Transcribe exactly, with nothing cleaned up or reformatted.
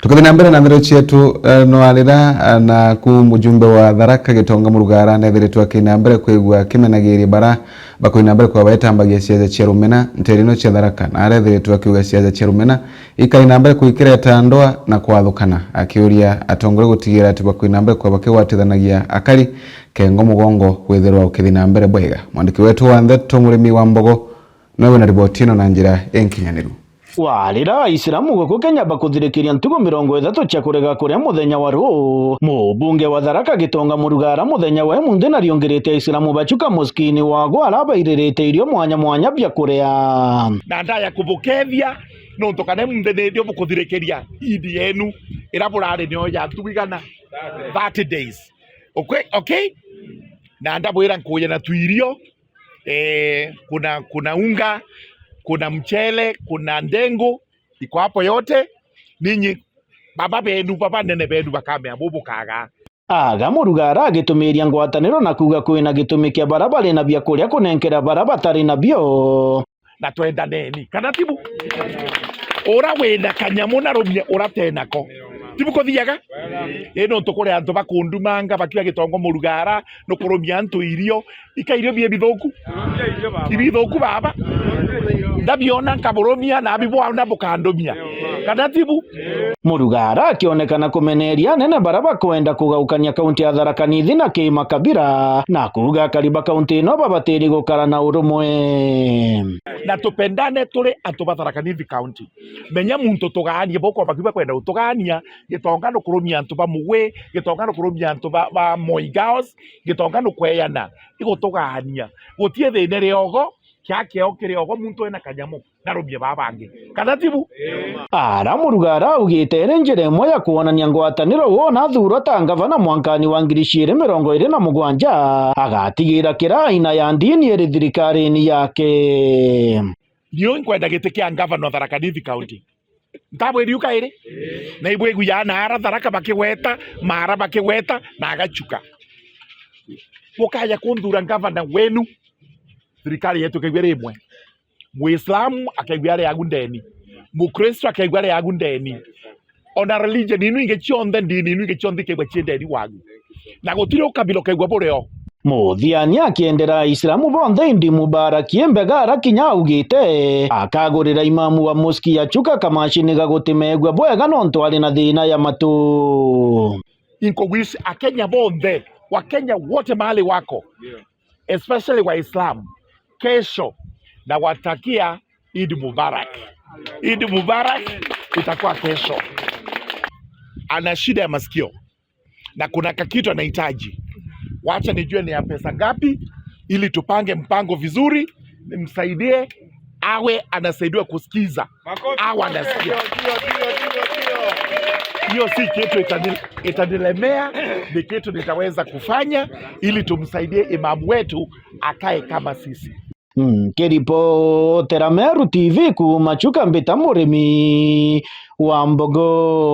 Nguthi na mbere na ndeto cietu, eh, no arira, eh, na ku mujumbe wa Tharaka Gitonga Murugara nethiritwe akina mbere kwigua akimenagiria bara bakwina mbere kwa baetambagia siasa cia rumena ntere ino cia Tharaka, na arethiritwe akiuga siasa cia rumena ikai na mbere kuikireta ndoa na kwathukana, akiuria atongoria gutigira ati bakwina mbere kwa bakigwatithanagia akari kengo mugongo withirwa ukithi na mbere bwega. Mwandiki wetu wa ndeto Murimi wa Mbogo nowe wina riboti ino na njira inkinyaniru. Warira Aisilamu guku Kenya bakuthirikiria ntugo mirongo ithatu cia kurega kuria muthenya wa ruu, mubunge wa Tharaka Gitonga Murugara muthenya wa imunthi nariungirite Aisilamu bachuka muskini wagwa ara bairirite irio mwanya mwanya bia kuria. Na ndaya kubukethia nontu kana imunthi ni ndio bukuthirikiria Eid yenu ira burari nio ya ntugu igana, thirty days. Okay, okay? Na ndabwira nkuya na tuirio, eh, kuna, kuna unga, kuna mchele, kuna ndengu, iko hapo yote. Ninyi baba benu, baba nene benu bakamea bubukaga. Aga Murugara agitumiria ngwataniro na kuuga kwina gitumi kia bara bari na bia kuria kunenkera bara batari nabio. Na twendaneni, kana tibu? Ura wina kanyamu na rumia ura tenako. Tibu kuthiaga? Ii nontu kuri antu bakundumanga bakiuga Gitonga Murugara nukurumia antu irio, ika irio bie bithuku. Ibithuku baba. Ndabiona nkaburumia na abibwona bukandumia. Kana tibu? Murugara akionekana kumeneria anene bara bakwenda kugaukania kaunti ya Tharaka Nithi na kiima kabira, na kuuga akari ba kaunti ino babatiri gukara na urumwe. Na tupendane turi antu ba Tharaka Nithi County. Menya muntu tugaanie, bukwamba kiuga kwenda utugania, Gitonga nukurumia antu ba Mugwi, Gitonga nukurumia antu ba, ba Moi Girls, Gitonga nukweyana, igutugania. Gutie thina riogo, kia kio kiriogo muntu ena kanyamu, na rumie baba bangi. Kana tibu? Ara Murugara augite iri njira imwe ya kwonania ngwataniro wona athurwa ta ngavana mwankani wa ngiri ciiri mirongo iri na mugwanja, agatigira kira aina ya ndini iri thirikarini yake. Nio nkwenda giti kia ngavana wa Tharaka Nithi County. Ntabwiri u kairi? Na ibwiguya na ara Tharaka bakigweta, mara bakigweta, na agachuka. Bukaja kunthura ngavana wenu, thirikari yetu ikaigua ri imwe. Muislamu akaigua ari agu ndeni. Mukristo akaigua ari agu ndeni. Ona religion inu ingi cionthe, ndini inu ingi cionthe ikaigua cii ndeni wagu. Na gutiri ukabila ukaigua burio. Muthiani akiendera Aisilamu bonthe Eid Mubarak imbega arakinya augite akagurira imamu wa muski ya Chuka kamashini ga gutimegua bwega nontu ari na thina ya matu. Inkuwish Akenya bonthe, Wakenya wote mahali wako, especially Waislamu, kesho nawatakia Eid Mubarak. Eid Mubarak itakuwa kesho. Ana shida ya masikio na kuna kakitu anahitaji. Wacha nijue ni ya pesa ngapi, ili tupange mpango vizuri, nimsaidie awe anasaidiwa kusikiza. Makofi. Awe anasikia. Ndio, ndio, ndio, ndio, ndio. Hiyo si kitu itani-, itanilemea, ni kitu nitaweza kufanya ili tumsaidie imamu wetu akae kama sisi. Nkiripotera Meru T V kuuma Chuka, mbita Murimi wa Mbogo.